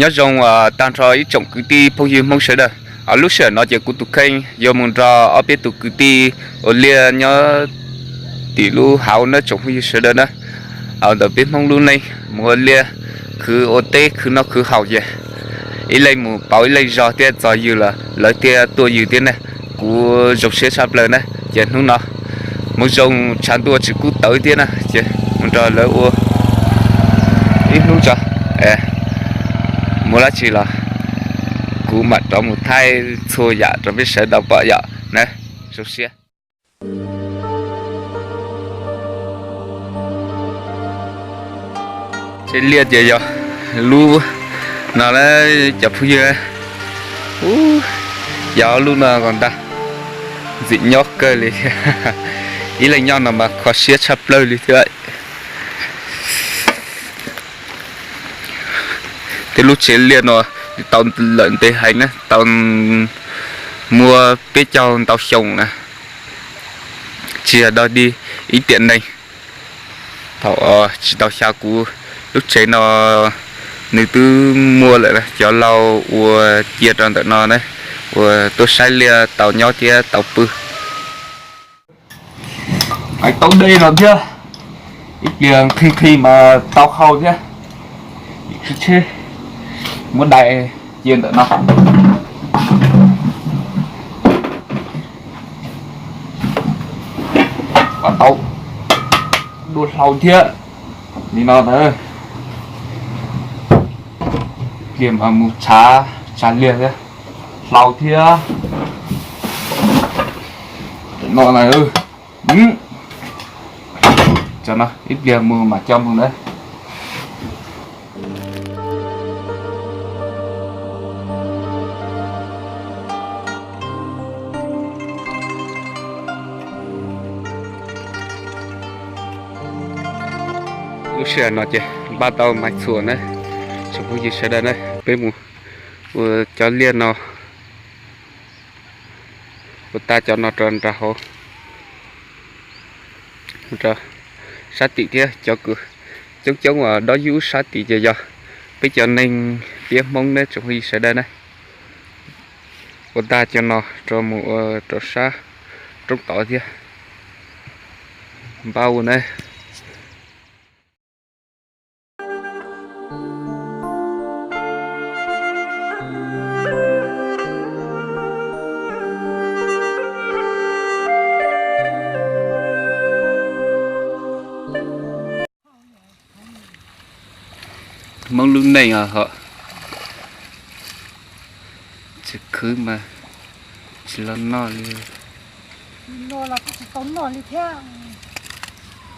Nyob zoo tag nrho ib tsoom kwv tij phooj ywg Hmoob sawv daws. Lub sij hawm no ces kuv tus kheej yuav mus nrog ob peb tus kwv tij ua liaj nyob tim lub hauv na tsoom phooj ywg sawv daws na. Ntawm peb Hmoob lub neej mus ua liaj khwv ua teb khwv noj khwv haus ces ib leeg mus pauv ib leeg zog thiab txog ywg los lawv thiaj tuaj ywg thiab ne. Kuv zoo siab tshaj plaws na ces hnub no hmoov zoo tshav ntuj tsis kub tawv thiab na ces mus nrog lawv ua ib hnub tso. Mus dab tsi los kuv mam rov mus thaij txhua yam rau peb sawv daws pom yom na. Zoo siab. Tsev liaj ces yog lub no na cov phooj ywg. Yog lub no kom ntag, ntxim nyob kawg li thiab. Ib leeg nyob no mas kho siab tshaj plaws li thiab. Tej lub tsev liaj no tau lawm ntev heev na, tau muaj peb caug ntau xyoo na, tsis yog dog dig ib tiam neeg. Thaum tsis tau xya kuv lub tsev no nws twb muaj lawm na, cov laus uas cia rau ntawm no na, uas tuaj saib liaj tau nyob thiab tau pw. Hais tau dej no thiab, ib pliag nqhis nqhis mas tau haus thiab. Tsheb muab dai cia ntawm no, kom tau dua hlau thiab. Li no ntag, pliag mas mus tshav tshav liaj thiab, hlau thiab. No na, cov no ib pliag mus mam coj mus na. Lub sij hawm no ces npaj tau maiv txhuam na, tsoom phooj ywg sawv daws na, peb mus ua cov liaj no, ua tag cov no rau nram hauv, rau sab tim thiab. Cov kws coob coob uas dob yub sab tim ces yog peb cov neeg tiab Hmoob na tsoom phooj ywg sawv daws na. Ua tag cov no rau mus ua rau sab roob tod thiab. Npaj ua na. Hmoob lub neej os hom, tsis khwv mas tsis los noj li. Los los kuj tsis tau noj li thiab,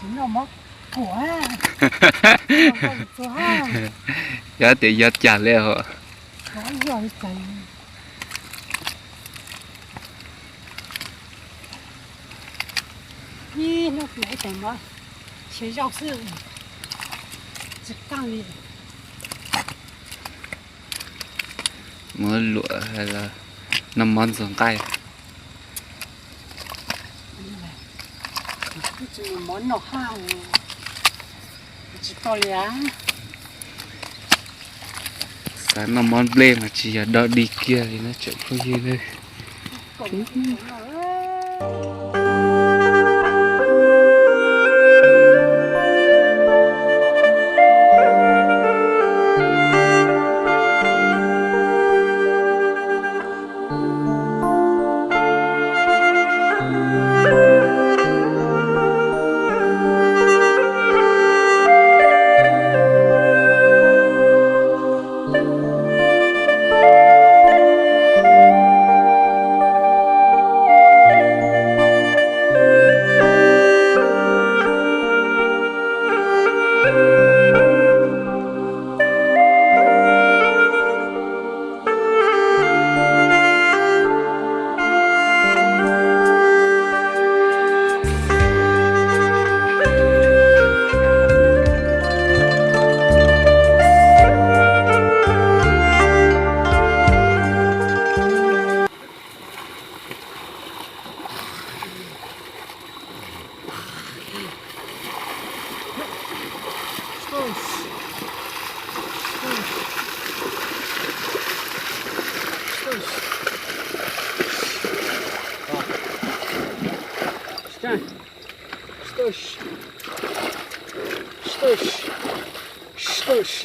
tsis noj mov kuam. Yog tias yog cas li hom. Yog li cas? Ib hnub kuv ib teem mov, siav zaub xwb, tsis qab li. Muab luam los noj mov ntxuag nqaij. Tsis muaj mov noj hab, tsis tau li as. Xav noj mov nplej mas tsis yog dog dig kiag li na tsoom phooj ywg nawb. Staish. Staish. Staish.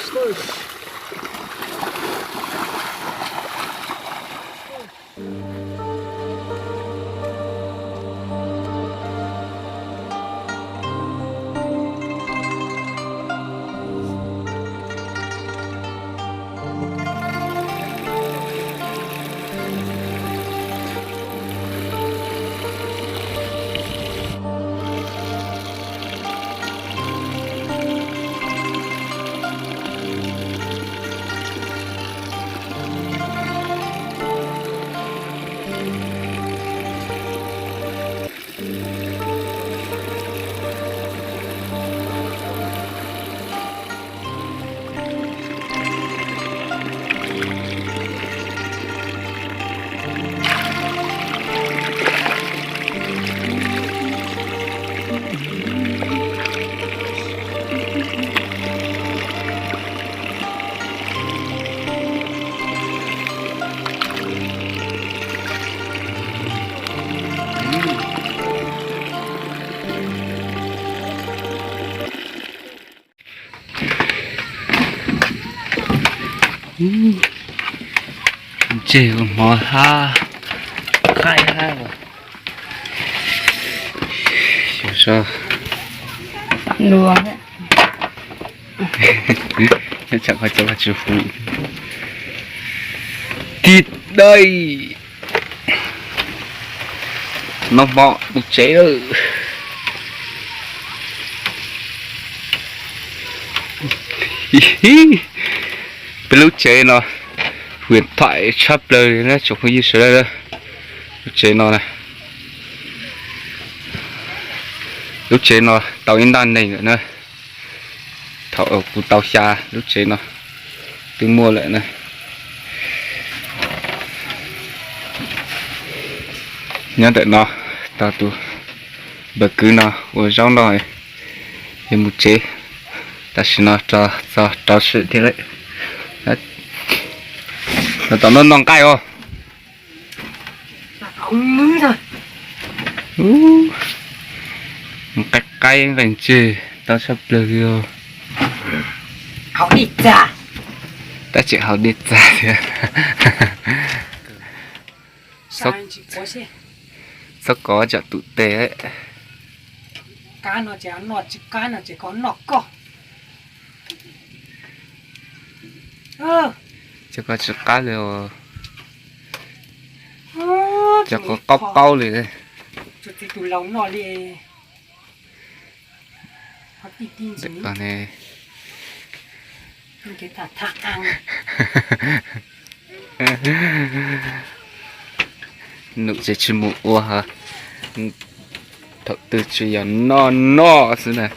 Staish. Ntseg ua hmo hab, qaib hab. Xyov, tsam qhov cov vaj tsis huv. Tig dai. Noj hmo mus tsev lawm. Peb lub tsev no hwm thaim tshaj plaws li na tsoom phooj ywg sawv daws. Lub tsev no na, lub tsev no tau ib ntaj neeg lawm na. Thaum kuv tau xya lub tsev no twb muaj lawm na. Nyob ntawm no, tau tus npawg kwv no ua zaub noj, yog mus tsev. Tam sim no txog rau sim thiab lawm. Tom no noj nqaij os. Nqaij qaib nqaij ntseg tau tshaj plaws li os. Tab tseem haus dej txag thiab. Txhob kov tsam tus tes. Cov ko tsis qab li os. Cov ko qaub qaub li. Num tsev tsis mus ua, thaum twg tsis yog noj noj xwb na.